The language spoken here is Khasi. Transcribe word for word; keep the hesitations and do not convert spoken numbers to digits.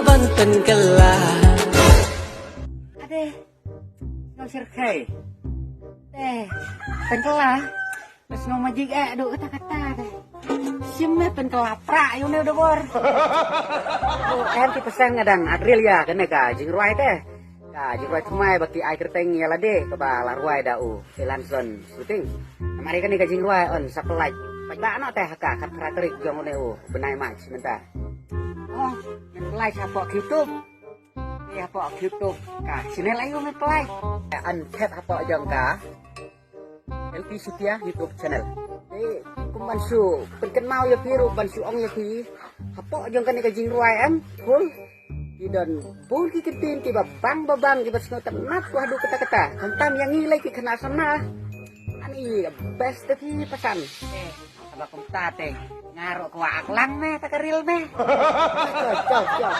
Ban pynkylla. Ade. Ngau shirkhai. Eh, pynkylla. Pas ngau majik eh duk kata kata deh. Sim me pynkylla pra yu ne udah bor. Oh, em ki pesan ngadang adril ya kene ka jingrwai te. Ka jingrwai thymmai ba ki ai kyrteng ya lade kaba la rwai da u Elanson Shooting. Namar kane ka jingrwai on sa pynlait. Pynlait ba no te ha ka khatphra tarik jong une u bnai March mynta. Oh, men pynlait hapoh YouTube. Ïa hapoh YouTube ka channel ayu men pynlait. An thep hapoh jong ka L P Sutia YouTube channel. Eh, kum ban shu pynkynmaw ïa phi ruh ban shu ong ïa phi. Hapoh jong kane ka jingrwai em, full. Ki don bun ki ktien kiba bang ba bang kiba sngewtynnat haduh katta katta. Khamtam ïa ngi lei ki khynnah samla. Ani best te phi pasan. Eh, kaba kumta te. Nga ruh kwah aklang me ta ka reel me. Chop, chop, chop.